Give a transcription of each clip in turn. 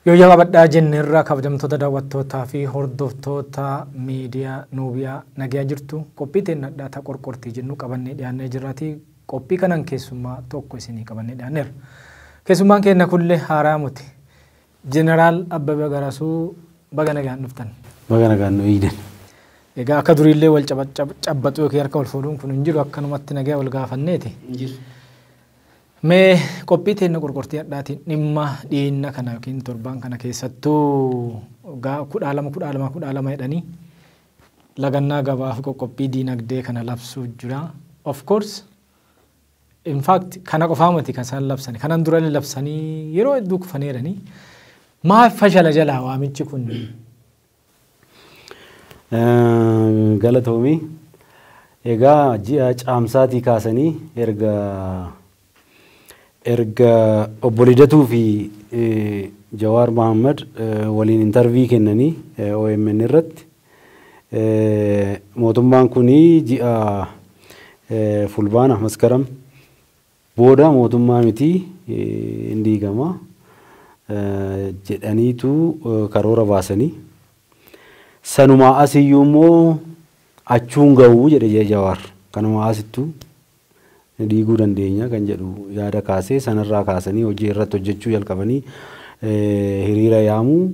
Yoo jabadhaa jenneerra kabajamtoota daawwattootaa fi hordoftoota miidiyaa Nuubiyaa nagaa jirtu qophii teennadhaa ta qorqortii jennu qabannee dhiyaannee jirraati. Qophii kanan keessummaa tokko isinii qabannee dhiyaanneerra. Keessummaan keenya kunillee haaraa miti. Jeneraal Abbabee Garasuu baga nagaan dhuftan. Baga nagaan nu eegdan. Egaa akka duriillee wal cabbaxuu yookiin harka wal fuudhuun kun hin jiru akkanumatti nagaa wal gaafanneeti. Mee qophii teenna qorqortii hadhaatiin dhimma dhiinna kana yookiin torbaan kana keessattuu 12 12 12 jedhanii lagannaa gabaa fi qoqqophii diinagdee kana labsuu jira. Of course, in fact kana qofaa miti kan isaan labsani. Kanan durallee labsanii yeroo hedduu kufaneeranii. Maaf fashala jalaa waamichi kun? Galatoomii. Egaa ji'a caamsaatii kaasanii erga obbo Lidatuu fi Jawaar Mohammad waliin interview kennanii OMN irratti mootummaan kunii ji'a fulbaana maskaram booda mootummaa miti hin diigama jedhaniitu karoora baasanii sanumaa asiyyuu immoo achuun ga'uu jedhe Jawaar. Kanumaa asittuu diiguu dandeenya kan jedhu yaada kaasee sanarraa kaasanii hojii irratti hojjechuu jalqabanii hiriira yaamuu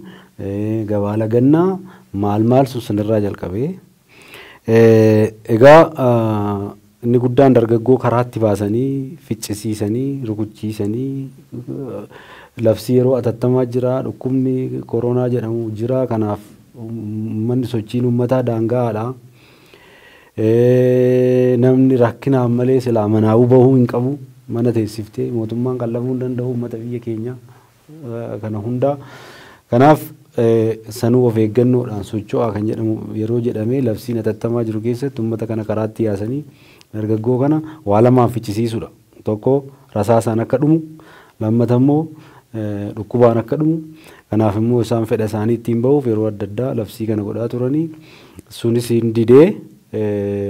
gabaa lagannaa maal maal sun sanarraa jalqabee. Egaa inni guddaan dargaggoo karaatti baasanii ficcisiisanii rukuchiisanii labsii yeroo atattamaa jira, dhukkubni koronaa jedhamu jira, kanaaf uummanni sochiin uummataa daangaadha. Namni rakkinaan malee silaa manaa'uu bahuu hin qabu, mana teessiftee mootummaan qallabuu hin danda'u uummata biyya keenya kana hundaa. Kanaaf sanuu of eeggannoodhaan socho'aa kan jedhamu yeroo jedhamee labsiin atattamaa jiru keessatti uummata kana karaatti yaasanii dargaggoo kana waa lamaan ficcisiisuudha. Tokko rasaasaan akka dhumu, lammata immoo dhukkubaan akka dhumu. Kanaaf immoo isaan fedha isaanii ittiin bahuuf yeroo adda addaa labsii kana godhaa turanii sunis hin didee.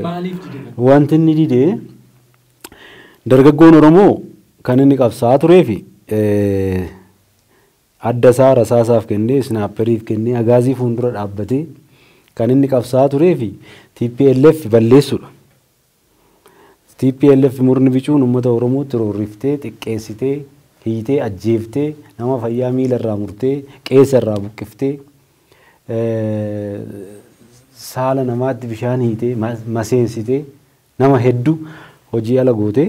Maaliif didee? Wanti inni didee dargaggoon Oromoo kan inni qabsaa'aa turee fi adda isaa rasaasaaf kennee isnaapperiif kennee agaazii fuuldura dhaabbatee kan inni qabsaa'aa turee fi TPLF balleessuudha. TPLF murni bicuun uummata Oromootti roorriftee xiqqeessitee hiitee ajjeeftee nama fayyaa miila irraa murtee qeessa irraa buqqiftee saala namaatti bishaan hiitee maseensitee nama hedduu hojii ala gootee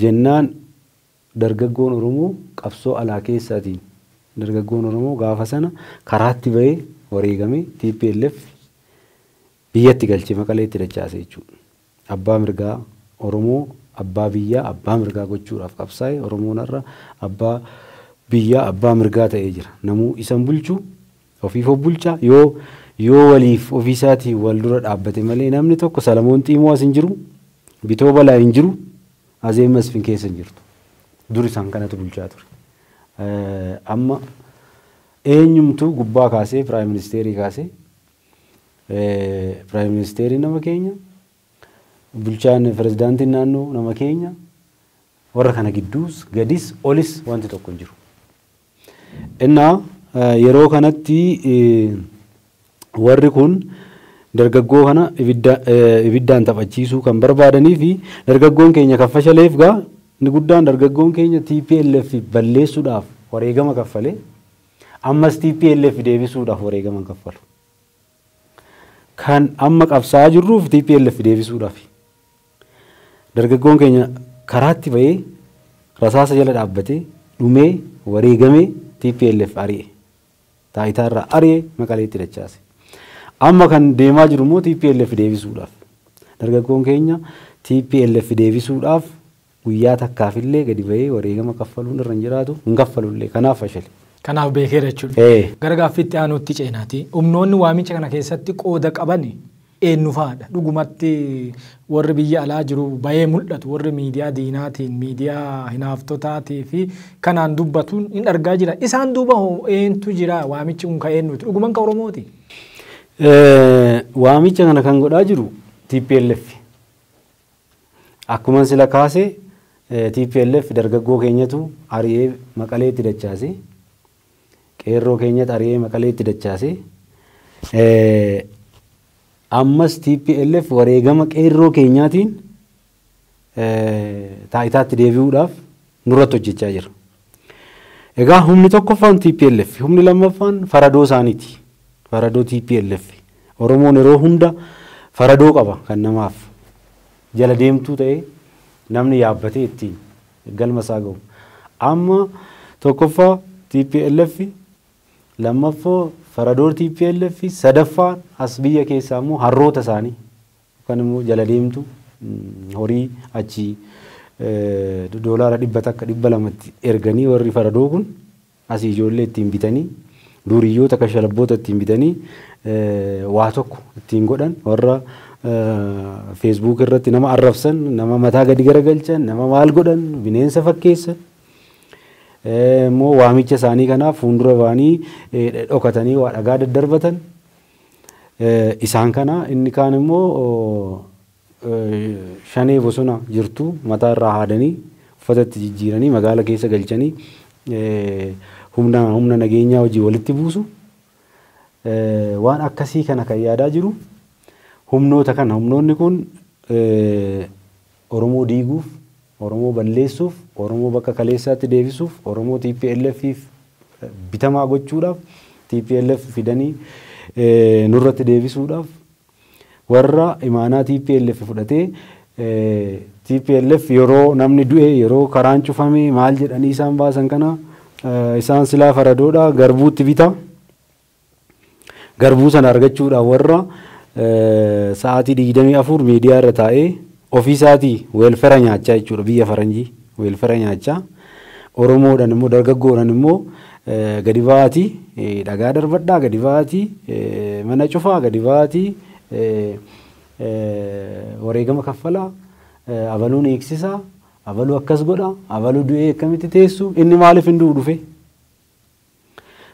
jennaan dargaggoon Oromoo qabsoo alaa keessaatiin dargaggoon Oromoo gaafa sana karaatti bahee wareegamee TPLF biyyatti galchee Maqaleetti dachaase jechuudha. Abbaa mirgaa Oromoo abbaa biyyaa abbaa mirgaa gochuudhaaf qabsaa'e Oromoon har'a abbaa biyyaa abbaa mirgaa ta'ee jira. Namuu isan bulchu ofiif of bulcha yoo waliif ofiisaatii wal dura dhaabbate malee namni tokko Salamoon Xiimoo as hin jiru, Bitoo Balaa hin jiru, Azeen Masfin keessa hin jirtu. Dur isaan kanatu bulchaa ture. Amma eenyumtuu gubbaa kaasee piraayim ministeerii kaasee piraayim ministeerii nama keenya, bulchaan pirezidaantiin naannoo nama keenya, warra kana gidduus gadis olis wanti tokko hin jiru. Innaa yeroo kanatti warri kun dargaggoo kana ibiddaan taphachiisuu kan barbaadanii fi dargaggoon keenya kan fashaleef gaa inni guddaan dargaggoon keenya TPLF balleessuudhaaf wareegama kaffalee ammas TPLF deebisuudhaaf wareegama kaffalu. Kan amma qabsaa'aa jirruuf TPLF deebisuudhaaf. Dargaggoon keenya karaatti bahee rasaasa jala dhaabbatee dhumee wareegamee TPLF ari'e. Taayitaarraa ari'e Maqaleetti dachaase. Amma kan deemaa jiru immoo TPLF deebisuudhaaf. Dargaggoon keenya TPLF deebisuudhaaf guyyaa takkaafillee gadi bahee wareegama kaffaluun irra hin jiraatu, hin kaffalullee. Kanaaf fashale. Kanaaf beekeera jechuudha. Gara gaaffiitti aanutti ceenaati. Humnoonni waamicha kana keessatti qooda qaban eenyu fa'aadha? Dhugumatti warri biyya alaa jiru bahee mul'atu, warri miidiyaa diinaatiin, miidiyaa hinaaftotaatii fi kanaan dubbatuun hin argaa jira. Isaan duuba hoo eentu jira? Waamichi kun kan eenyuti? Dhuguman kan Oromooti? Waamicha kana kan godhaa jiru TPLF. Akkuma sila kaase TPLF dargaggoo keenyatu ari'ee Maqaleetti dachaase. Qeerroo keenya xari'ee Maqaleetti dachaase. Ammas TPLF wareegama qeerroo keenyaatiin taayitaatti deebi'uudhaaf nurratti hojjechaa jira. Egaa humni tokkoffaan TPLF, humni lammaffaan faradoo isaaniiti. Faradoo TPLF. Oromoon yeroo hunda faradoo qaba kan namaaf jala deemtuu ta'ee namni yaabbatee ittiin galma isaa gahu. Amma tokkoffaa TPLF, lammaffaa faradoo TPLF, sadaffaan as biyya keessaa immoo harroota isaanii yookaan immoo jala deemtu horii achi $100 200 erganii warri faradoo kun asii ijoollee ittiin bitanii duuriyyoota kashalabboota ittiin bitanii waa tokko ittiin godhan warra Facebook irratti nama arrabsan, nama mataa gadi garagalchan, nama maal godhan, bineensa fakkeessan immoo waamicha isaanii kanaaf fuuldura ba'anii dhokatanii waa dhagaa daddarbatan isaan kana. Inni kaan immoo shanee bosona jirtu mataa irraa haadanii uffata itti jijjiiranii magaala keessa galchanii humna nageenyaa hojii walitti buusu. Waan akkasii kana kan yaadaa jiru humnoota kana. Humnoonni kun Oromoo diiguuf, Oromoo balleessuuf, Oromoo bakka kaleessaatti deebisuuf, Oromoo TPLFif bitamaa gochuudhaaf, TPLF fidanii nurratti deebisuudhaaf warra imaanaa TPLF fudhatee TPLF yeroo namni du'e, yeroo karaan cufame maal jedhanii isaan baasan kana isaan silaa faradoodha garbuutti bita. Garbuu sana argachuudhaaf warra sa'aatii 24 miidiyaa irra taa'ee ofii isaatii weelfera nyaachaa jechuudha, biyya faranjii weelfera nyaachaa. Oromoodhaan immoo dargaggoodhaan immoo gadi ba'aatii dhagaa darbadhaa, gadi ba'aatii mana cufaa, gadi ba'aatii wareegama kaffalaa, abaluun eegsisaa, abaluu akkas godha, abaluu du'ee akkamitti teessu, inni maaliif hin du'u dhufe?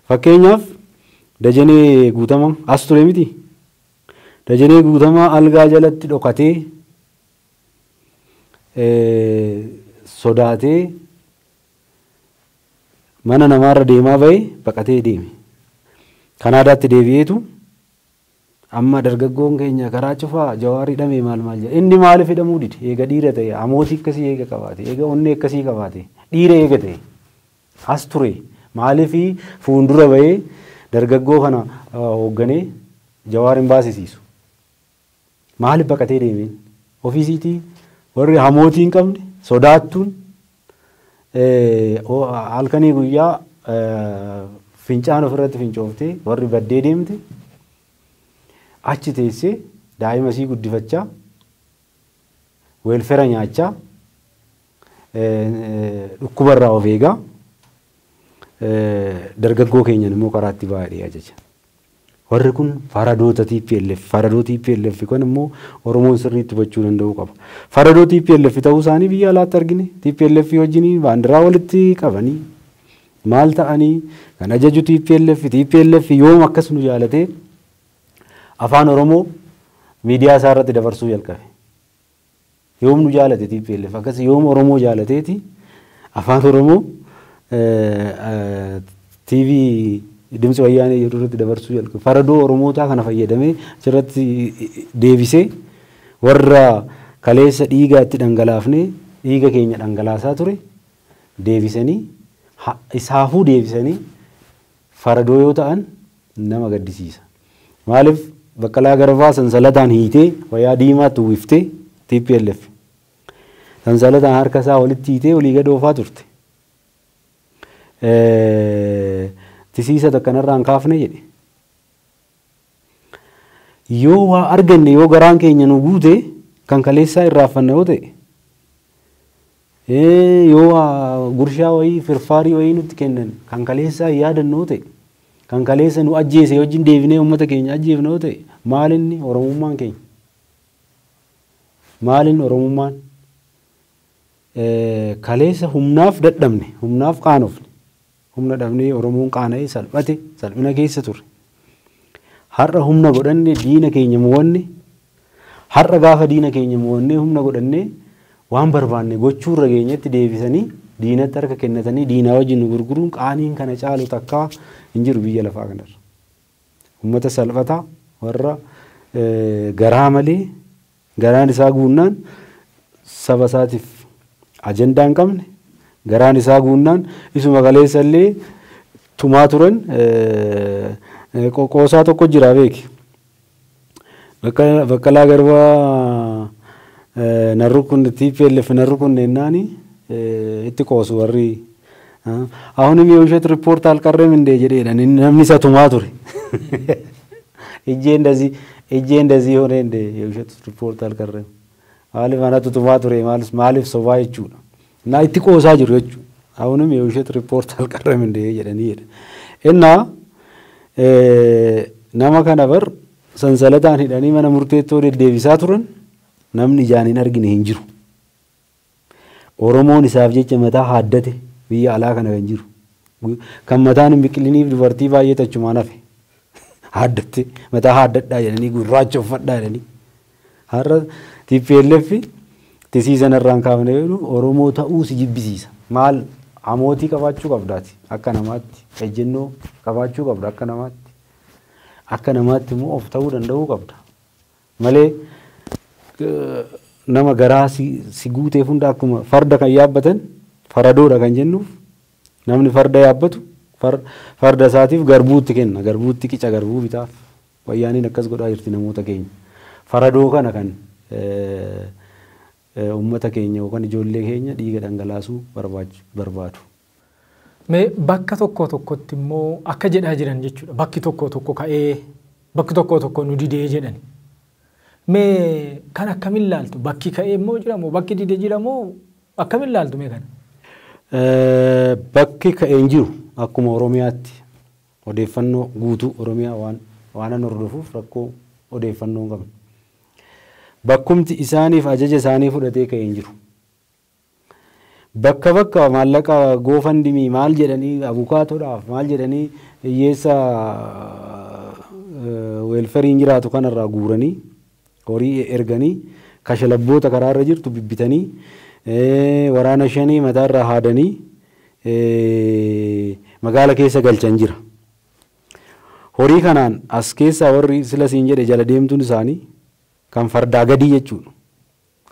Fakkeenyaaf Dajanee Guutamaa as ture miti. Dajanee Guutamaa algaa jalatti dhokatee sodaatee mana namaarra deemaa bahee baqatee deeme. Kanaadaatti deebi'eetu amma dargaggoon keenya karaa cufaa Jawaar hidhamee maal maal jedha. Inni maaliif hidhamuu dide? Eega dhiira ta'e, amootii akkasii eega qabaate, eega onnee akkasii qabaate, dhiira eega ta'e as ture. Maaliif fuuldura bahee dargaggoo kana hoogganee Jawaar hin baasisiisu? Maaliif baqatee deemeen? Ofiisiitii warri hamootii hin qabne sodaattuun halkanii guyyaa fincaan ofirratti fincooftee warri baddee deemte achi teessee daa'ima isii guddifachaa weelfera nyaachaa dhukkubarraa of eegaa dargaggoo keenyan immoo karaatti baay'ee ajaja. Warri kun faradoota TPLF, faradoo TPLF kun immoo Oromoon sirriitti hubachuu danda'uu qaba. Faradoo TPLF ta'uu isaanii biyya alaatti argine. TPLF wajjin baandiraa walitti qabanii maal ta'anii kan ajaju TPLF, TPLF yoom akkas nu jaalatee afaan Oromoo miidiyaa isaa irratti dabarsuu jalqabe. Yoom nu jaalate TPLF akkas yoom Oromoo jaalateeti afaan Oromoo TV Dimtsi Wayyaanee jedhu irratti dabarsuu jalqabe. Faradoo Oromootaa kana fayyadamee achirratti deebisee warra kaleessa dhiiga itti dhangalaafnee dhiiga keenya dhangalaasaa ture deebisanii isaafuu deebisanii faradoo yoo ta'an nama gaddisiisa. Maaliif Baqqalaa Garbaa sansalataan hiitee wayyaa diimaatti uwwiftee TPLF sansalataan harka isaa walitti hiitee olii gad oofaa turte. Tisiisa takkanarraa hin kaafne jedhe. Yoo waa arganne, yoo garaan keenya nu guute kan kaleessaa irraaffanna yoo ta'e, yoo waa gurshaa wayii firfaarii wayii nutti kennan kan kaleessaa hin yaadannu yoo ta'e, kan kaleessa nu ajjeese wajjin deebinee uummata keenya ajjeefna yoo ta'e, maalinni Oromummaan keenya? Maalinni Oromummaan? Kaleessa humnaaf dadhabne, humnaaf qaanofne, humna dhabnee Oromoon qaana'ee salphate, salphina keessa ture. Har'a humna godhanne diina keenya mo'anne, har'a gaafa diina keenya mo'annee humna godhannee waan barbaanne gochuurra geenyetti deebisanii Diinatti harka kennatanii diinaa wajjin nu gurguruun qaaniin kana caalu takkaa hin jiru biyya lafaa kanarra. Uummata salphataa warra garaa malee garaan isaa guunnaan saba isaatiif ajandaa hin qabne garaan isaa guunnaan isuma kaleessa illee tumaa turan qoqoosaa tokko jira beeki. Baqqalaa Garbaa narru kun TPLF narru kun ennaani itti qoosu warri አሁንም የውሸት ሪፖርት አልቀረም እንደ jedheedha namni isa tumaa ture. እጄ እንደዚህ ሆነ እንደ የውሸት ሪፖርት አልቀረም maaliif anatu tumaa ture maaliif sobaa jechuudha. እና itti qoosaa jiru jechuudha. አሁንም የውሸት ሪፖርት አልቀረም እንደ jedhanii jedha. Innaa nama kana bar sansalataan hidhanii mana murteettoo deddeebisaa turan namni ijaan hin argine hin jiru. Oromoon isaaf jecha mataa haaddate biyya alaa kana kan jiru. Kan mataan hin biqiliniif dubartii baay'ee tachumaan hafe. Haaddatte mataa haaddadhaa jedhanii gurraacha uffadhaa jedhanii. Har'a TPLF tisiisan irraan kaafne jedhu Oromoo ta'uu si jibbisiisa. Maal amootii qabaachuu qabdaati akka namaatti ejjennoo qabaachuu qabda akka namaatti. Akka namaatti immoo of ta'uu danda'uu qabda. Malee nama garaa si guuteef hunda akkuma farda kan yaabbatan faradoodha kan jennuuf namni farda yaabbatu farda isaatiif garbuutti kenna garbuutti qica garbuu bitaaf wayyaaniin akkas godhaa jirti namoota keenya. Faradoo kana kan uummata keenya yookaan ijoollee keenya dhiiga dhangalaasuu barbaadu. Mee bakka tokko tokkotti immoo akka jedhaa jiran jechuudha. Bakki tokko tokko ka'ee bakki tokko tokko nu didee jedhani. Mee kan akkamiin laaltu? Bakki ka'ee immoo jira moo bakki didee jira moo akkamiin laaltu mee kana? Bakki ka'ee hin jiru akkuma Oromiyaatti odeeffannoo guutuu Oromiyaa waan an hordofuuf rakkoo odeeffannoo hin qabne. Bakkumti isaaniif ajaja isaanii fudhatee ka'ee hin jiru. Bakka bakka maallaqa goofandimii maal jedhanii abukaatoodhaaf maal jedhanii hiyyeessa weelfariin jiraatu kanarraa guuranii horii erganii kashalabboota karaarra jirtu bibbitanii waraana shanii mataarraa haadanii magaala keessa galchan jira. Horii kanaan as keessaa warri sila siin jedhe jala deemtuun isaanii kan fardaa gadii jechuudha.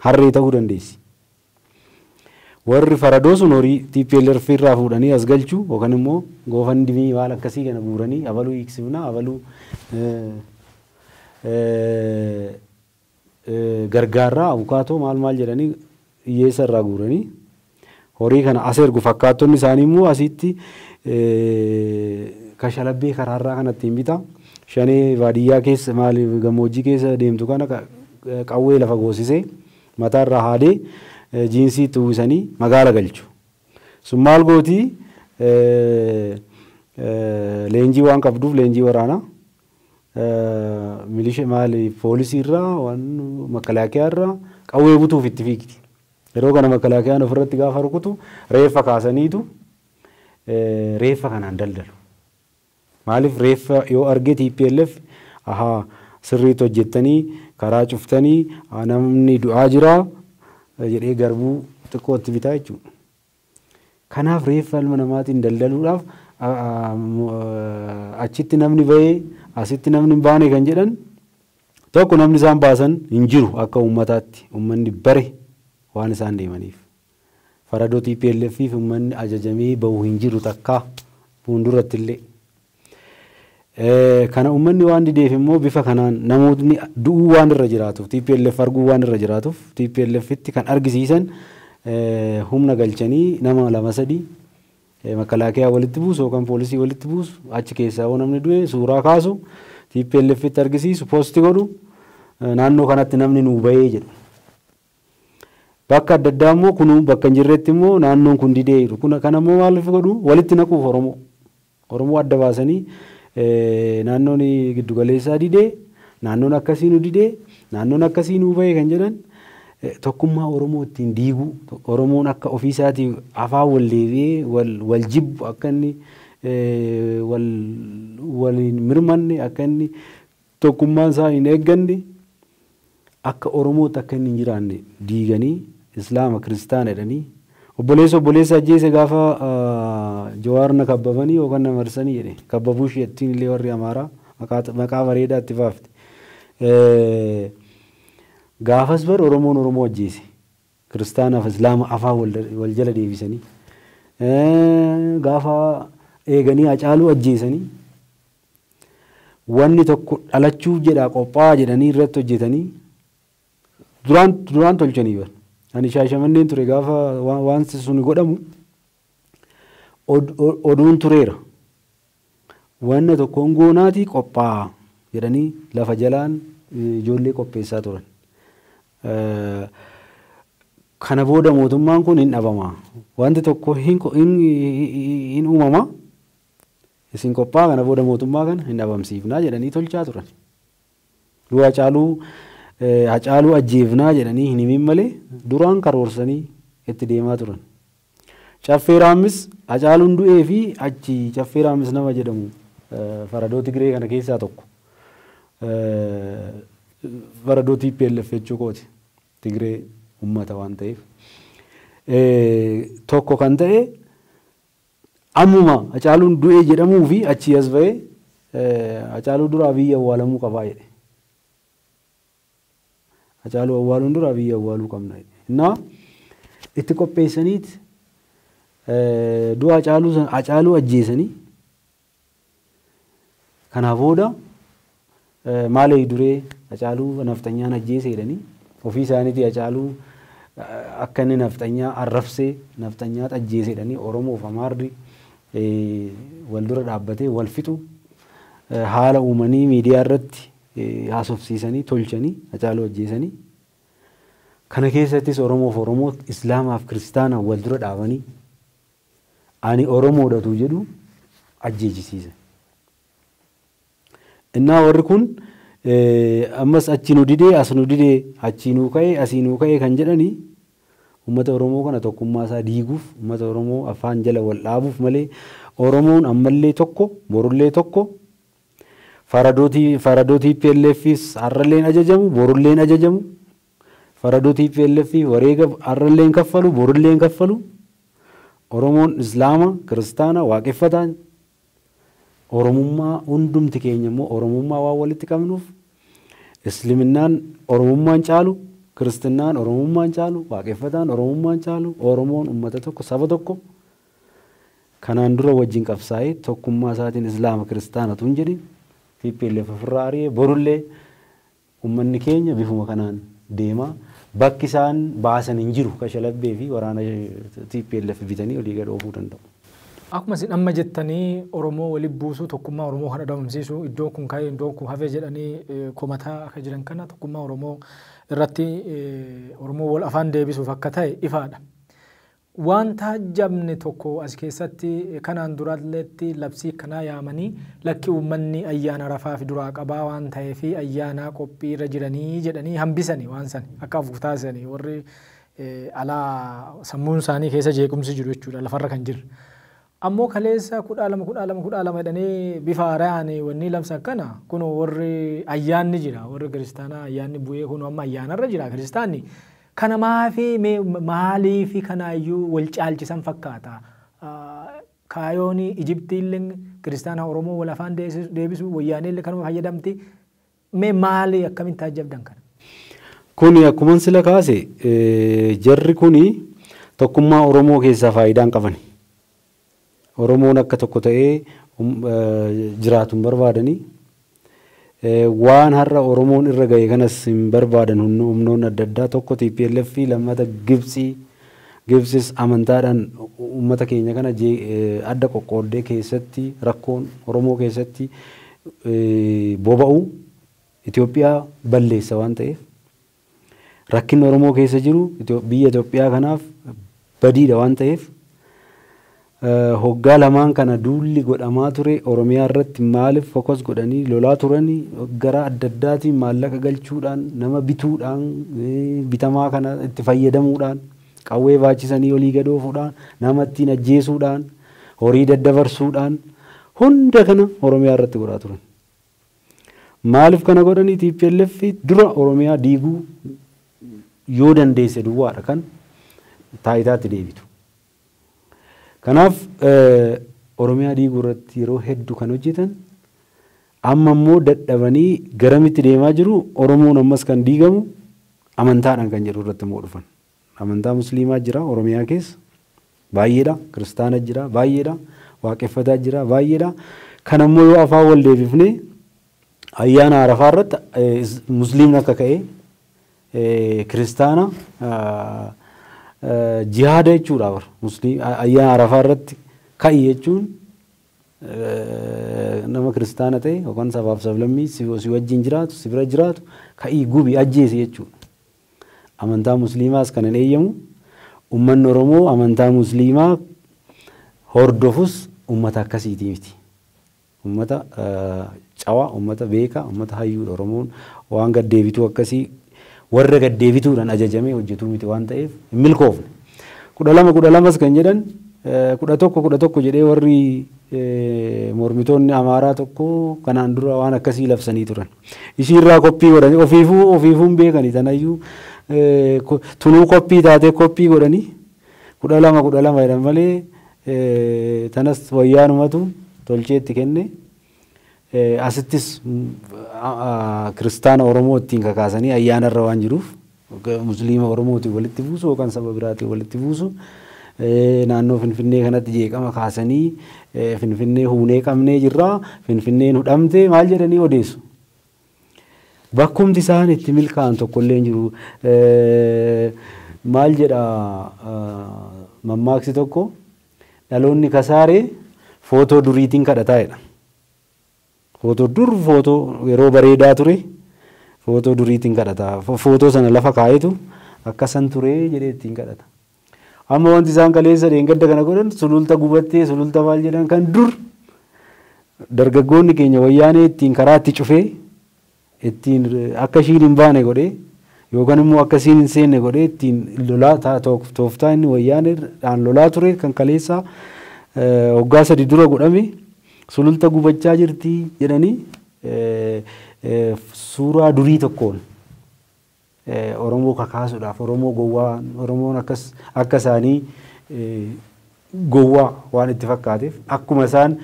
Harree ta'uu dandeessi. Warri faradoo sun horii TPLF irraa fuudhanii as galchuu yookaan immoo goofandimii maal akkasii kana guuranii abaluu hiiksifnaa abaluu gargaarraa abukaatoo maal maal jedhanii hiyyeessa irraa guuranii horii kana as ergu fakkaattonni isaanii immoo asitti kashalabbee karaarraa kanatti hin bitaa. Shanee baadiyyaa keessa maaliif gammoojjii keessa deemtu kana qawwee lafa goosisee mataarraa haadee jiinsii itti uwwisanii magaala galchu. Sun maal gootii leenjii waan qabduuf leenjii waraanaa milisha maali poolisii irraa waan makalaakiyaa irraa qawwee butuuf itti fiigdi. Yeroo kana makalaakiyaan ofirratti gaafa rukutu reeffa kaasaniitu reeffa kanaan daldalu. Maaliif reeffa yoo arge TPLF ahaa sirriitti hojjettanii karaa cuftanii namni du'aa jira jedhee garbuu xiqqoo itti bitaa jechuudha. Kanaaf reeffa ilma namaatiin daldaluudhaaf achitti namni bahee asitti namni hin baane kan jedhan tokko namni isaan baasan hin jiru akka uummataatti uummanni bare waan isaan deemaniif. Faradoo TPLF fi uummanni ajajamee bahu hin jiru takkaa fuulduratti illee. Kana uummanni waan dideef immoo bifa kanaan namootni du'uu waan irra jiraatuuf TPLF arguu waan irra jiraatuuf TPLF itti kan argisiisan humna galchanii nama lama sadii makalaakiyaa walitti buusu yookaan poolisii walitti buusu achi keessaa yoo namni du'e suuraa kaasu TPLF itti argisiisu poosti godhu naannoo kanatti namni nuu bahee jedhu. Bakka adda addaa immoo kunuu bakka hin jirretti immoo naannoon kun didee jiru. Kana immoo maaliif godhu walitti naquuf Oromoo. Oromoo adda baasanii naannoon giddugaleessaa didee naannoon akkasii nu didee naannoon akkasii nuu bahee kan jedhan tokkummaa Oromoo ittiin diiguu Oromoon akka ofiisaatii afaan wal deebi'ee wal jibbu akka inni wal hin mirmanne akka inni tokkummaan isaa hin eegganne akka Oromootti akka inni hin jiraanne diiganii Islaama kiristaana jedhanii Obboleessa ajjeese gaafa Jawaar na kabbabanii yookaan na marsanii jedhe kabbabuu isheettiin illee warri Amaaraa maqaa bareedaa itti baafte. Gaafas bar Oromoon Oromoo ajjeese kiristaanaaf Islaama afaan wal jala deebisanii gaafa eeganii Hacaaluu ajjeesanii wanni tokko dhalachuuf jedhaa qophaa'aa jedhanii irratti hojjetanii duraan tolchanii bar. Ani Shaashamanneen ture gaafa waan sun godhamu oduun tureera. Wanna tokkoon goonaatii qophaa'aa jedhanii lafa jalaan ijoollee qopheessaa turan. Kana booda mootummaan kun hin dhabama. Wanti tokko hin uumama. Isin qophaa'aa kana booda mootummaa kana hin dhabamsiifnaa jedhanii tolchaa turan. Du'a Hacaaluu ajjeefnaa jedhanii hin himin malee duraan karoorsanii itti deemaa turan. Caffee Raammis Hacaaluun du'ee fi achi Caffee Raammis nama jedhamu faradoo Tigree kana keessaa tokko. Faradoo TPLF jechuu kooti. Tigree uummata waan ta'eef. Tokko kan ta'e ammuma Hacaaluun du'ee jedhamuu fi achi as ba'ee Hacaaluu dura biyya awwaalamuu qabaa jedhe. Hacaaluu awwaaluun dura biyya awwaaluu qabna jedhe. Innaa itti qopheessaniit du'a Hacaaluu ajjeesanii kanaa booda maalee duree Hacaaluu nafxanyaan ajjeese jedhanii ofii isaaniitii Hacaaluu akka inni nafxanyaa arrabsee nafxanyaa ajjeese jedhanii Oromoof Amaarri wal dura dhaabbatee wal fixu haala uumanii miidiyaa irratti haasofsiisanii tolchanii Hacaaluu ajjeesanii. Kana keessattis Oromoof Oromoo Islaamaaf Kiristaana wal dura dhaabanii ani Oromoodhatu jedhu ajjeechisiisan. Innaa warri kun ammas achi nu didee as nu didee achi nu ka'ee asii nu ka'ee kan jedhanii uummata Oromoo kana tokkummaa isaa diiguuf uummata Oromoo afaan jala wal dhaabuuf malee Oromoon ammallee tokko borullee tokko faradoo TPLFis har'alleen ajajamu borulleen ajajamu faradoo TPLF wareega har'alleen kaffalu borulleen kaffalu Oromoon Islaama Kiristaana waaqeffataan Oromummaa hundumti keenya immoo Oromummaa waan walitti qabnuuf Isliminnaan Oromummaan caalu Kiristinnaan Oromummaan caalu waaqeffataan Oromummaan caalu Oromoon uummata tokko saba tokko kanaan dura wajjin qabsaa'ee tokkummaa isaatiin Islaama Kiristaana tun jedhin TPLF ofirraa ari'ee borullee uummanni keenya bifuma kanaan deema. Bakki isaan baasan hin jiru kashalabbee fi waraana TPLF bitanii olii gad oofuu danda'u. Akkuma isin amma jettanii Oromoo waliin buusuu tokkummaa Oromoo kana dhabamsiisuu iddoo kun ka'ee iddoo kun hafee jedhanii komataa akka jiran kana tokkummaa Oromoo irratti Oromoo wal afaan deebisuuf akka ta'e ifaadha. Wanta jabne tokko as keessatti kanaan duralleetti labsii kanaa yaamanii lakki uummanni ayyaana rafaa fi duraa qabaa waan ta'eef ayyaana qophii irra jiranii jedhanii hambisanii waan san akka afuuf taasisanii warri alaa sammuun isaanii keessa jeequmsi jiru jechuudha lafarra kan jirre. Ammoo kaleessa 12 12 12 jedhanii bifa haaraan wanni labsan kana kun warri ayyaanni jira warri kiristaanaa ayyaanni bu'ee kun amma ayyaanarra jira kiristaanni. Kana maafi maaliif kanaayyuu wal caalchisan fakkaata. Kaayoon Ijiptiillee kiristaana Oromoo wal afaan deebisuu wayyaanillee kanuma fayyadamti. Mee maali akkamiin taajjabdan kana? Kuni akkuma sila kaase jarri kuni tokkummaa Oromoo keessaa faayidaa hin qaban. Oromoon akka tokko ta'ee jiraatu hin barbaadanii. Waan har'a Oromoon irra ga'e kanas hin barbaadan humnoonni adda addaa tokko TPLF lammata Gibxii Gibxis amantaadhaan uummata keenya kana adda qoqqooddee keessatti rakkoon Oromoo keessatti boba'u Itoophiyaa balleessa waan ta'eef rakkinni Oromoo keessa jiru biyya Itoophiyaa kanaaf badiidha waan ta'eef hoggaa lamaan kana duulli godhamaa ture Oromiyaa irratti maaliif fokus godhanii lolaa turanii gara adda addaatiin maallaqa galchuudhaan nama bituudhaan bitamaa kana itti fayyadamuudhaan qawwee baachisanii olii gad oofuudhaan nama ittiin ajjeesuudhaan horii daddabarsuudhaan hunda kana Oromiyaa irratti godhaa turan. Maaliif kana godhanii TPLF dura Oromiyaa diiguu yoo dandeesse duwwaadha kan taayitaatti deebitu. Kanaaf Oromiyaa diiguu irratti yeroo hedduu kan hojjetan amma immoo dadhabanii garamitti deemaa jiru. Oromoon ammas kan diigamu amantaadhaan kan jedhu irratti immoo dhufan. Amantaa Musliimaa jira Oromiyaa keessa baay'eedha, Kiristaana jira baay'eedha, Waaqeffataa jira baay'eedha. Kan ammoo yoo afaan wal deebifnee ayyaana Arafaa irratti Musliimni akka ka'e Kiristaana jihaada jechuudha bara. Musliim ayyaana Arafaa irratti ka'i jechuun nama Kiristaana ta'e yookaan sabaaf sablammii si wajjin jiraatu, si bira jiraatu ka'ii gubi ajjeesi jechuudha. Amantaa Musliimaas kan hin eeyyamu, uummanni Oromoo amantaa Musliimaa hordofus uummata akkasiitii miti. Uummata cawaa, uummata beekaa, uummata hayyuudha. Oromoon waan gaddeebituu akkasii warra gaddeebituudhaan ajajamee hojjetuu miti waan ta'eef hin milkoofne. 12 12 kan jedhan 11 11 jedhee warri mormitoonni Amaaraa tokko kanaan dura waan akkasii labsanii turan. Ishiirraa koppii godhanii ofiifuu hin beekani tanayyuu tunuu koppii taatee koppii godhanii 12 12 jedhan malee tanas wayyaanumatu tolcheetti kenne. Asittis Kiristaana Oromoo ittiin kakaasanii ayyaanarra waan jiruuf Musliima Oromootiin walitti buusu yookaan saba biraatiin walitti buusu. Naannoo Finfinnee kanatti jeeqama kaasanii Finfinnee huunee qabnee jirra, Finfinneen hudhamte maal jedhanii odeessu. Bakkumti isaan itti milkaa'an tokkollee hin jiru. Maal jedha mammaaksi tokko, dhaloonni kasaaree footoo duriitiin kadhataa jedha. Footoo dur, footoo yeroo bareedaa ture, footoo duriitiin kadhata. Footoo sana lafa kaa'etu akkasan ture jedhee ittiin kadhata. Amma wanti isaan kaleessa dheengadda kana godhan Sululta gubattee, Sululta maal jedhan kan dur dargaggoonni keenya wayyaanee ittiin karaa itti cufee ittiin akka ishiin hin baane godhee yookaan immoo akka isiin hin seenne godhee ittiin lolaa tooftaa inni wayyaaneedhaan lolaa ture kan kaleessa waggaa 3 dura godhame Sululta gubachaa jirti jedhanii suuraa durii tokkoon Oromoo kakaasuudhaaf Oromoo gowwaa Oromoon akkas akka isaanii gowwaa waan itti fakkaateef akkuma isaan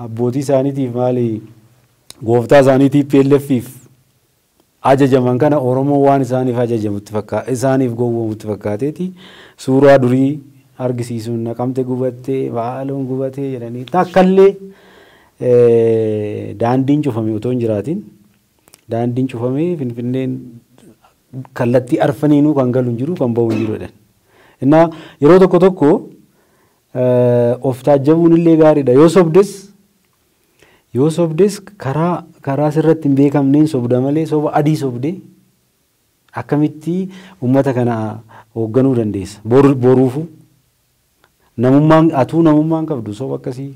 abbootii isaaniitiif maali gooftaa isaaniitiif PLF'if ajajaman kana Oromoo waan isaaniif ajajamutti fakkaate isaaniif gowwoomutti fakkaateeti suuraa durii argisiisuun Naqamte gubattee Baaloon gubatee jedhanii takkallee daandiin cufame otoo hin jiraatin daandiin cufamee Finfinneen kallattii arfaniinuu kan galu hin jiru kan bahu hin jiru jedhan. Innaa yeroo tokko tokko of taajjabuun illee gaariidha. Yoo sobdes karaa sirratti hin beekamneen sobda malee soba adii sobdee akkamitti uummata kana hoogganuu dandeessa? Boruufu namummaan atuu namummaan qabdu soba akkasii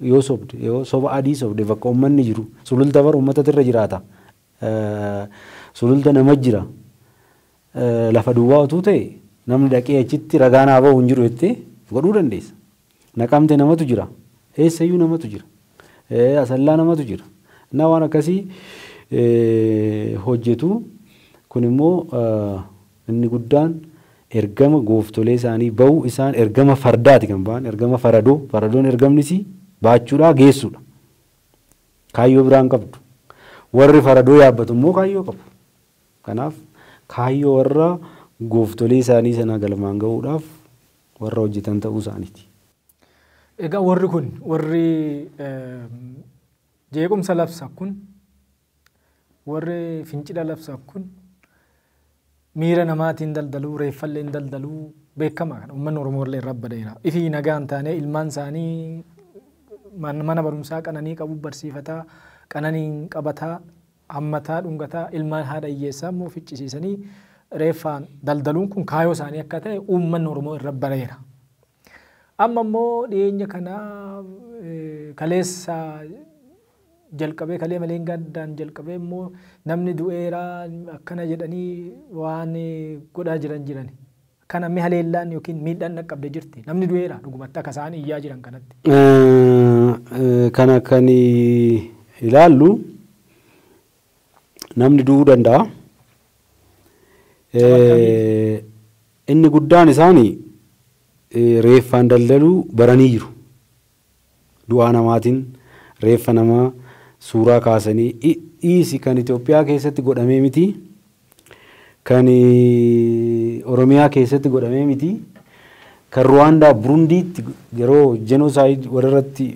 yoo sobde, yoo soba adii sobde bakka uummanni jiru Sululta bar uummatatu irra jiraata. Sululta nama jira. Lafa duwwaa utuu ta'e namni dhaqee achitti ragaa naa bahu hin jiru jettee godhuu dandeessa. Naqamte namatu jira. Eessayyuu namatu jira. Asallaa namatu jira. Innaa waan akkasii hojjetu. Kun immoo inni guddaan ergama gooftolee isaanii bahu isaan ergama fardaati kan ba'an ergama faradoo. Faradoon ergamnis baachuudhaa geessuudha. Kaayyoo biraan qabdu. Warri faradoo yaabbatu immoo kaayyoo qabu. Kanaaf kaayyoo warra gooftolee isaanii sana galmaan gahuudhaaf warra hojjetan ta'uu isaaniiti. Egaa warri kun warri jeequmsa labsa kun warri fincila labsa kun miira namaatiin daldaluu reeffallee daldaluu beekamaa kana uummanni Oromoo illee irra badeera. Ifii nagaan taanee ilmaan isaanii mana barumsaa qananii qabu barsiifataa qananiin qabataa hammataa dhungataa ilmaan haadha hiyyeessaa immoo ficcisiisanii reeffaan daldaluun kun kaayyoo isaanii akka ta'e uummanni Oromoo irra bareera. Amma immoo dhiyeenya kana kaleessa jalqabee kalee malee gaddaan jalqabee immoo namni du'eera akkana jedhanii waan godhaa jiran jiran. Kana mi'a leellaan yookiin miidhaan dhaqqabdee jirti. Namni du'eera dhugumatti akka isaan iyyaa jiran kanatti. Kana kan ilaallu namni du'uu danda'a. Inni guddaan isaanii reeffaan daldaluu baranii jiru. Du'aa namaatiin reeffa namaa suuraa kaasanii dhiisi kan Itoophiyaa keessatti godhamee miti, kan Oromiyaa keessatti godhamee miti, kan Ruwaandaa Burundiitti yeroo jenosaayid warratti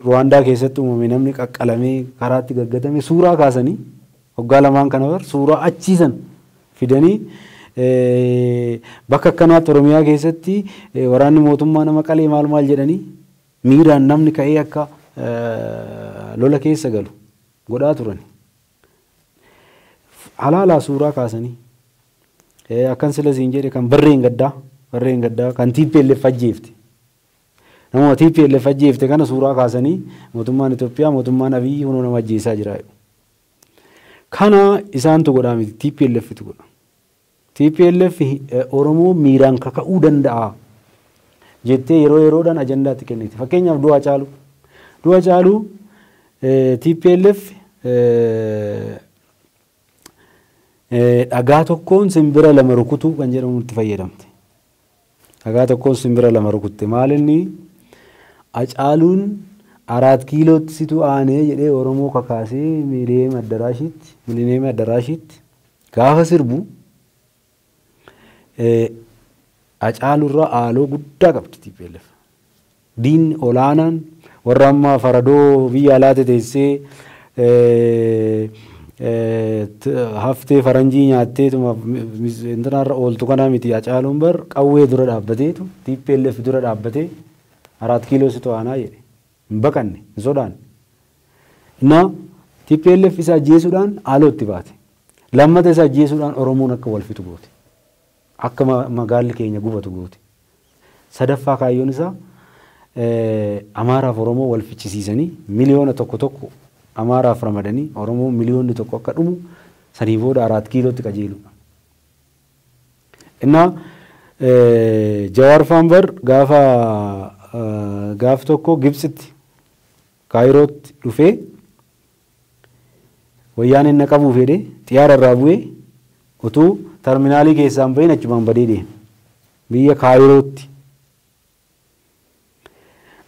Ruwaandaa keessatti uumame namni qaqqalamee karaatti gaggatame suuraa kaasanii waggaa lamaan kana bar suuraa achiisan fidanii bakka akkanaatti Oromiyaa keessatti waraanni mootummaa nama qalee maal maal jedhanii miiraan namni ka'ee akka lola keessa galu godhaa turan. Halaalaa suuraa kaasanii akkan sila siin jedhe kan barreen gaddaa kan TPLF ajjeefte. Nama TPLF ajjeefte kana suuraa kaasanii mootummaan Itoophiyaa mootummaan Abiyyi hunoo nama ajjeesaa jira. Kana isaantu godhaa miti, TPLFtu godha. TPLF Oromoo miiraan kaka'uu danda'a jettee yeroo yeroodhaan ajandaatti kenniti. Fakkeenyaaf du'a Caaluu. Du'a Caaluu TPLF dhagaa tokkoon simbira lama rukutuu kan jedhamu itti fayyadamte. Dhagaa tokkoon simbira lama rukutte. Maal inni Hacaaluun 4 kiilootti situ aanee jedhee Oromoo kakaasee Milineem Addaraashitti gaafa sirbu Hacaaluurraa haaloo guddaa qabdi TPLF. Diinni olaanaan warra ammaa faradoo biyya alaatti teessee haftee faranjii nyaattee intanaarra ooltu kanaa miti. Hacaaluun bar qawwee dura dhaabbateetu TPLF dura dhaabbatee 4 kiiloo situ aanaa jedhe. Hin baqanne, hin sodaanne. Na TPLF isa ajjeesuudhaan haaloo itti baate. Lammata isa ajjeesuudhaan Oromoon akka wal fixu goote. Akka magaalli keenya gubatu goote. Sadaffaa kaayyoon isaa Amaaraaf Oromoo wal fichisiisanii miliyoona 1 Amaaraaf ramadanii Oromoo miliyoonni 1 akka dhumu sanii booda 4 kiilootti qajeeludha. Innaa Jawaar Faanbar gaafa gaaf tokko Gibsitti Kaayirootti dhufee wayyaan inni qabuu fedhe xiyyaara irraa bu'ee utuu terminaalii keessaan bahin achumaan badee deeme. Biyya Kaayirootti.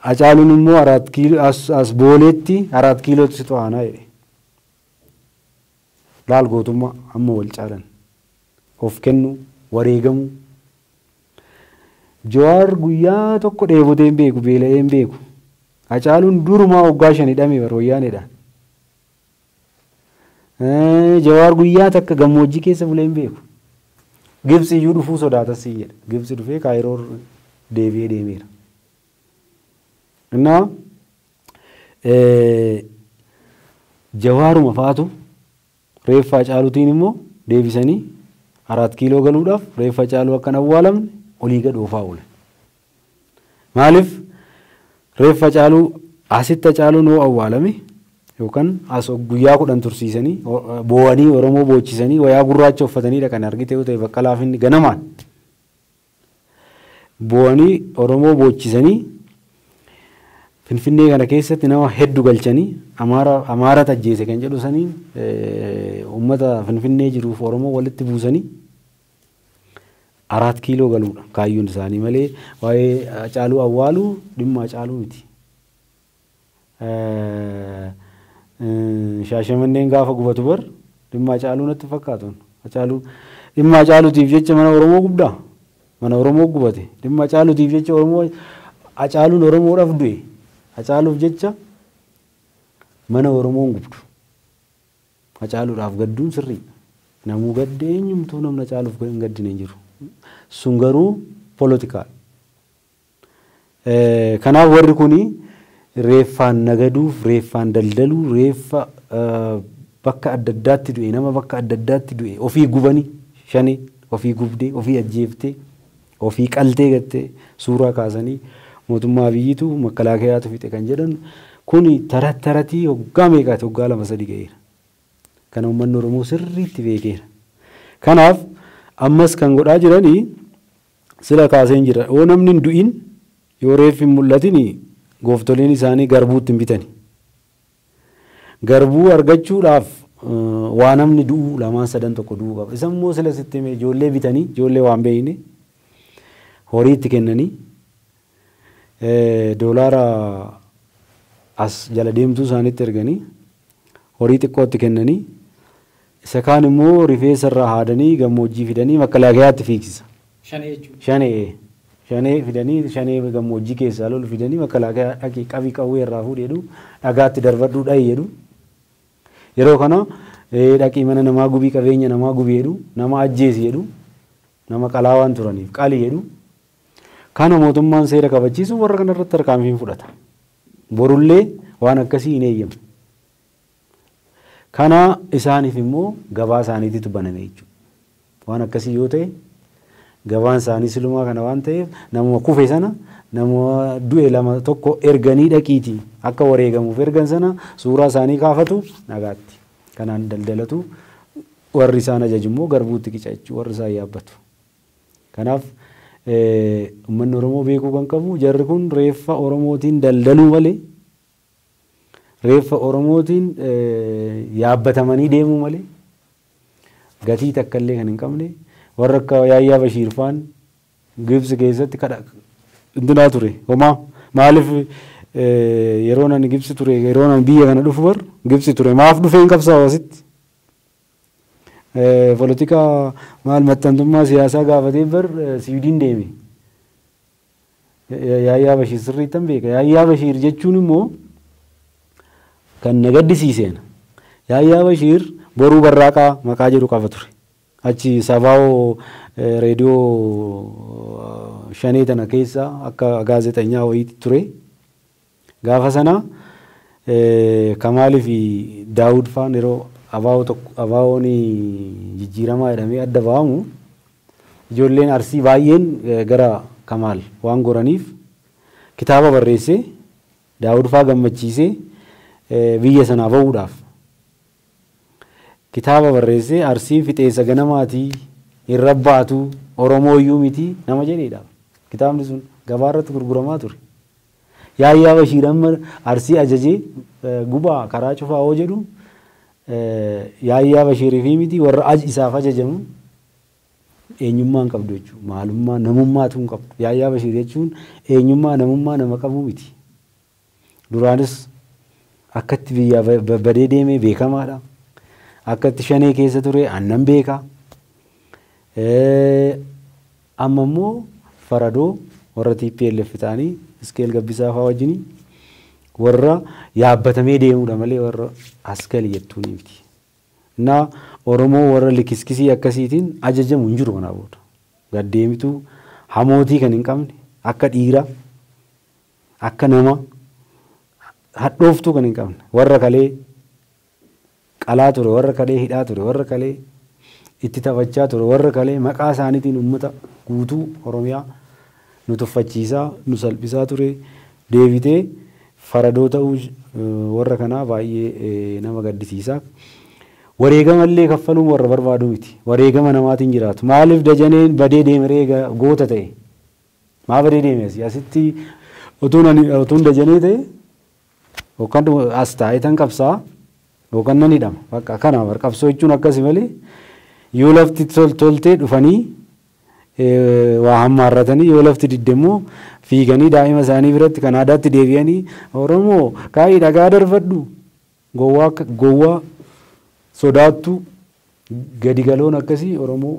Hacaaluun immoo 4 kiiloo as booleetti 4 kiilootti situ aanaa jedhe. Laal gootummaa amma wal caalan. Of kennu, wareegamuu. Jawaar guyyaa tokko dheebotee hin beeku, beela'ee hin beeku. Hacaaluun durumaa waggaa 5 hidhame bar wayyaaneedhaan. Jawaar guyyaa takka gammoojjii keessa bulee hin beeku. Gibsi iyyuu dhufuu sodaatas jedha. Gibsi dhufee Kaayiroo deebi'ee deemeera. Innaa Jawaaruma faatu reeffa Hacaaluutiin immoo deebisanii 4 kiiloo galuudhaaf reeffa Hacaaluu akka hin awwaalamne olii gad oofaa oolan. Maaliif reeffa Hacaaluu asitti Hacaaluun hoo awwaalame yookaan as guyyaa 10 tursiisanii boo'anii Oromoo boochisanii wayaa gurraacha uffatanii dhaqan argite yoo ta'e Baqqalaaf inni ganamaan boo'anii Oromoo boochisanii Finfinnee kana keessatti nama hedduu galchanii Amaara tajjeese kan jedhu saniin uummata Finfinnee jiruuf Oromoo walitti buusanii 4 kiiloo galuudha kaayyoon isaanii malee waa'ee Hacaaluu awwaaluu dhimma Hacaaluu miti. Shaashamanneen gaafa gubatu bar dhimma Hacaaluu natti fakkaatu. Hacaaluu dhimma Hacaaluutiif jecha mana Oromoo gubdaa? Mana Oromoo gubate. Dhimma Hacaaluutiif jecha Oromoo Hacaaluun Oromoodhaaf du'e. Hacaaluuf jecha mana Oromoon gubdu. Hacaaluudhaaf gadduun sirriidha. Namuu gadde eenyumtuu namni Hacaaluuf hin gaddine hin jiru. Sun garuu poolitikaal. Kanaaf warri kuni reeffaan nagaduuf, reeffaan daldaluu, reeffa bakka adda addaatti du'e, nama bakka adda addaatti du'e ofii gubanii shanii ofii gubdee, ofii ajjeeftee, ofii qaltee gattee suuraa kaasanii mootummaa biyyitu makkalaakayaatu fixe kan jedhan kuni tarattaratii waggaa meeqaati waggaa 2-3 ga'eera. Kana uummanni Oromoo sirriitti beekeera. Kanaaf ammas kan godhaa jiranii sila kaaseen jira. Yoo namni hin du'in yoo reeffi hin mul'atin gooftoliin isaanii garbuutti hin bitani. Garbuu argachuudhaaf waa namni du'uu 2-3 1 du'uu qaba. Isa immoo sila sitti hime ijoollee bitanii ijoollee waan beekne Horii itti kennanii doolaara as jala deemtuu isaaniitti erganii horii xiqqoo itti kennanii isa kaan immoo rifeensa irraa haadanii gammoojjii fidanii makkalaakayaatti fiigsisa. Shanee jechuudha. Shanee shanee fidanii shanee gammoojjii keessaa lolu fidanii makkalaakayaa dhaqii qabii qawwee irraa fuudhi jedhu, dhagaatti darbadhuu dhahi jedhu. Yeroo kana dhaqii mana namaa gubii, qabeenya namaa gubii jedhu, nama ajjeesi jedhu, nama qalaa waan turaniif qali jedhu. Kana mootummaan seera kabachiisu warra kanarratti tarkaanfii fudhata. Borullee waan akkasii hin eeyyamu. Kana isaaniif immoo gabaa isaaniititu baname jechuudha. Waan akkasii yoo ta'e gabaan isaanii silumaa kana waan ta'eef namuma kufe sana, nama du'e lama tokko erganii dhaqiiti akka wareegamuuf ergan sana suuraa isaanii kaafatu nagaatti. Kanaan daldalatu, warri isaan ajaju immoo garbuutti qica jechuudha, warri isaan yaabbatu. Kanaaf uummanni Oromoo beekuu kan qabu jarri kun reeffa Oromootiin daldaluu malee, reeffa Oromootiin yaabbatamanii deemuu malee gatii takka illee kan hin qabne. Warra akka Yaayyaa Bashiir faan Gibsi keessatti kadha intinaa ture. Homaa maaliif yeroo ani Gibsi ture, yeroo ani biyya kana dhufu bar Gibsi ture, maaf dhufee hin qabsaa'u asitti? Poolitikaa maal maxxantummaa siyaasaa gaafatee bar Siwiidin deeme. Yaayyaa Bashiir sirriittan beeka. Yaayyaa Bashiir jechuun immoo kan na gaddisiiseen. Yaayyaa Bashiir Boruu Barraaqaa maqaa jedhu qaba ture. Achi Sabaa'oo reediyoo shanee tana keessa akka gaazexeessaa wayiitti ture. Gaafa sana Kamaalii fi Daawud faan yeroo abaa'oo tokko abaa'oon jijjiiramaa jedhamee adda ba'amu ijoolleen Arsii baay'een gara Kamaal waan goraniif kitaaba barreessee Daawud faa gammachiisee biyya sanaa bahuudhaaf kitaaba barreessee Arsii fixeensa ganamaatii hin rabbaatu Oromooyyuu miti nama jedheedha. Kitaabni sun gabaa irratti gurguramaa ture. Yaayyaa Bashiir amma Arsii ajajee gubaa karaa cufaa hoo jedhu Yaayyaa Bashiirii fi miti warra isaaf ajajamu eenyummaa hin qabdu jechuudha. Maalummaa namummaatu hin qabdu. Yaayyaa Bashiir jechuun eenyummaa namummaa nama qabu miti. Duraanis akkatti biyyaa badee deemee beekamaadha. Akkatti shanee keessa ture aannan beeka. Amma immoo faradoo warra TPLF ta'anii Iskeel Gabbisaa fa'aa wajjin warra yaabbatamee deemudha malee warra asgali jettuun miti. Innaa Oromoo warra likiskisii akkasiitiin ajajamu hin jiru kanaa booda. Gaddeemituu hamootii kan hin qabne, akka dhiiraa, akka nama hadhooftuu kan hin qabne, warra kalee qalaa ture, warra kalee hidhaa ture, warra kalee itti taphachaa ture, warra kalee maqaa isaaniitiin uummata guutuu Oromiyaa nu tuffachiisaa, nu salphisaa ture, deebitee faradoo ta'uu warra kanaa baay'ee nama gaddisiisa. Wareegama illee kaffaluun warra barbaadu miti. Wareegama namaatiin jiraatu. Maaliif Dajaneen badee deemeree goota ta'e? Maa badee deeme asii? Asitti utuun Dajanee ta'e yookaan as taa'ee tan qabsaa yookaan nan hidhama. Bakka kana qabsoo jechuun akkasi malee yoo lafti toltee dhufanii waa hammaarratanii yoo lafti didde immoo fiiganii daa'ima isaanii biratti kan aadaatti deebi'anii Oromoo kaa'ii dhagaa darbadhu gowwaa gowwaa sodaattu gadi galoon akkasii Oromoo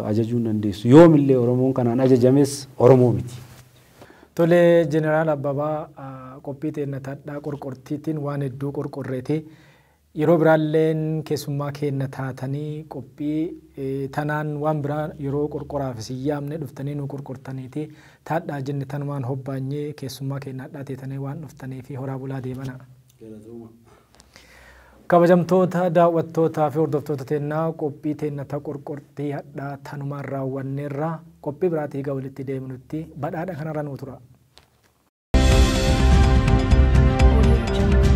ajajuu hin dandeessu. Yoomillee Oromoon kanaan ajajames Oromoo miti. Tole Jeneraal Abbabaa, qophii teenna tadhaa qorqortiitiin waan hedduu qorqorreete, yeroo biraalleen keessummaa keenna taatanii qophii tanaan waan biraa yeroo qorqoraaf isin yaamne dhuftanii nu qorqortaniiti taadhaa jenne tanumaan hobbaanyee keessummaa keenna hadhaa teetanii waan dhuftanii fi horaa bulaa deemana. Kabajamtoota daawwattootaa fi hordoftoota teennaa, qophii teenna ta qorqortii hadhaa tanumaan raawwanneerra. Qophii biraatii egaa walitti deemnutti badhaadha kanarra nuu tura. Audio Jungle.